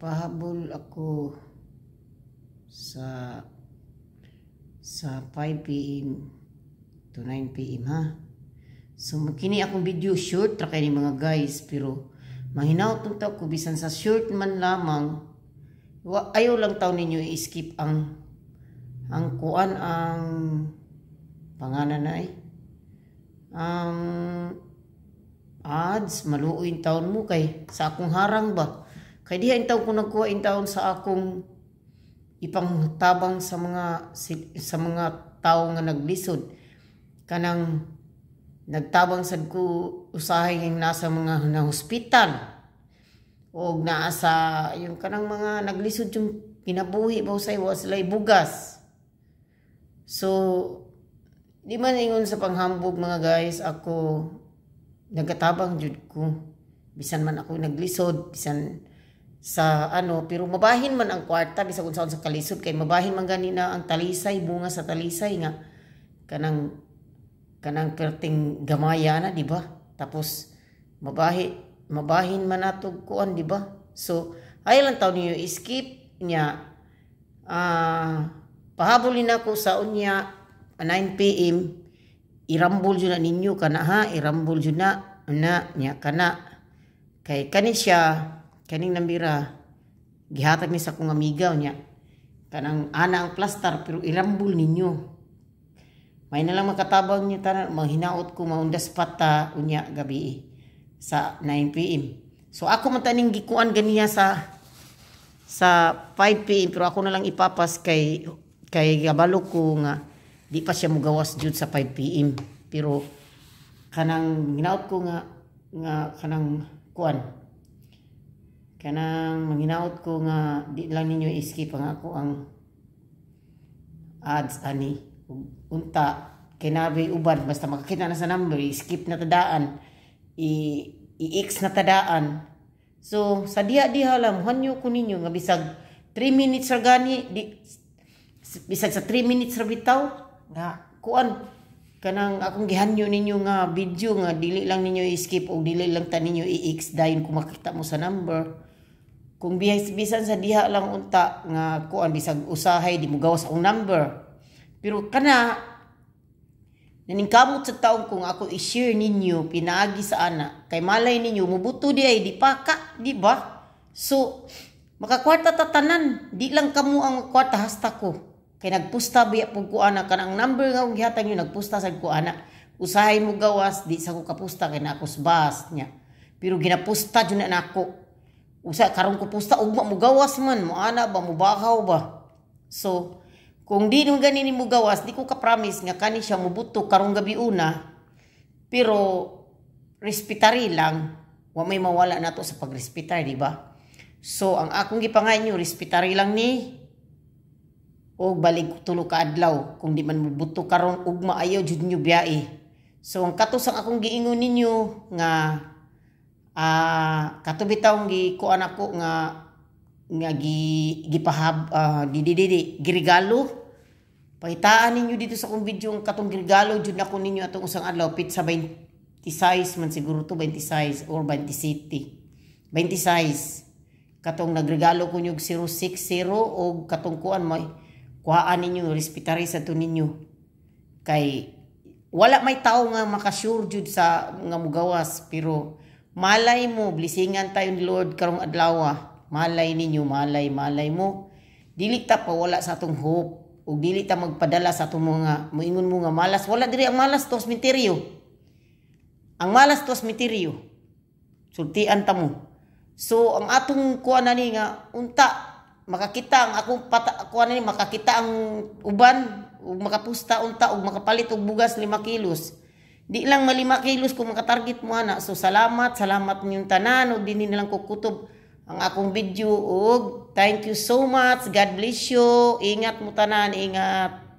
Magpahabol ako sa 5 p.m. to 9 p.m. ha. So kini akong video, short ra kay ni, mga guys, pero mahinaut unta ko bisan sa short man lamang, ayaw lang taw ninyo i-skip ang kuan, ang pangalan na ay ang ads. Maluoy taon mo kay sa akong harang ba, kay diha in taon ko nagkuha in taon sa akong ipangtabang sa mga tao nga naglisod. Kanang nagtabang sad ko usahay ng nasa mga na hospital o naa sa yung kanang mga naglisod yung kinabuhi ba, usay wa sila bugas. So di man ingon sa panghambog, mga guys, ako nagatabang jud ko bisan man ako naglisod, bisan sa ano, pero mabahin man ang kwarta bisan kung saan sa kalisod, kay mabahin man gani na ang talisay, bunga sa talisay nga kanang kanang perting gamaya na, di ba? Tapos mabahin man nato kuan, di ba? So ay lang taon niyo skip niya. Pahabol ako sa unya 9 p.m. Irambol jud na ninyo kana ha, irambol jud na na nya kana, kay kani siya, kaning nambira, gihatag ni sa akong amiga niya, kanang ana ang plaster, pero irambol ninyo. May na lang makatabang niyo tanan. Manghinaot ko maundas pata unya gabi sa 9 p.m. So ako man taning gikuan ganiya sa 5 p.m., pero ako na lang ipapas kay kay gabalo ko nga di pa siya mugawas jud sa 5 p.m. Pero kanang ginaot ko nga nga kanang kuan, kanang manghinaot ko nga di lang ninyo i-skip ang ako ang ads ani. Ug unta kay nabi uban, basta makakita na sa number, i-skip na tadaan, i i-x na tadaan. So sa diha diha lang, hanyo ko ninyo nga bisag 3 minutes ra gani di, bisag sa 3 minutes ra bitaw nga kuan, kanang akong gihanyo ninyo nga video nga dili lang ninyo i-skip o dili lang ta ninyo i-x dayon kung makita mo sa number. Kung bisan sa diha lang unta nga kuan, bisag usahay di mo gawas akong number, pero kana naningkamot sa taong kung ako i-share ninyo pinaagi sa ana, kay malay ninyo mubuto di ay di pa ka, di ba? So makakwarta ta tanan, di lang kamo ang kwarta, hasta ko, kay nagpusta biya pug ko ana. Kanang number nga akong gihatag niyo, nagpusta sad ko ana. Usahay mo gawas, di sa ko kapusta kay na ako sa bus nya, pero ginapusta jud na nako. Usa karon ko pusta, ugma mo gawas man mo ana ba, mo bakaw ba. So kung di nung gani mo gawas, di ko ka-promise nga kani siya mubuto karong gabi una, pero respetari lang, wa may mawala nato sa pagrespetar, di ba? So ang akong gipangay nyo, respetari lang ni o balik 3 ka adlaw. Kung di man mubuto karon ugma, ayaw jud nyo biyae. So ang katos ang akong giingon ninyo nga kato bitaw gi kuan ako nga nga gi gipahab di di di, di girigalo. Pakitaan ninyo dito sa akong video ang katong girigalo jud nako ninyo atong usang adlaw, pizza 26 man siguro to, 26 or 27, 26, katong nagregalo ko nyo 060 o katong kuan. May kuhaan ninyo, respetari sa to ninyo, kay wala may tao nga makasure jud sa nga mugawas, pero malay mo blessingan tayo ni Lord karong adlaw. Malay ninyo, malay malay mo. Dili ta pa wala sa atong hope ug dili ta magpadala sa atong mga moingon mo nga malas. Wala diri ang malas to sementeryo. Ang malas to sementeryo. Sultian ta mo. So ang atong kuan na ni nga unta makakita ang akong pata, kuan na ni, makakita ang uban ug makapusta unta ug makapalit og bugas 5 kilos. Di lang ma-5 kilos kung makatarget mo ana. So salamat, salamat ninyong tanan ug dinhi na lang ko kutob ang akong video ug thank you so much. God bless you. Ingat mo tanan, ingat.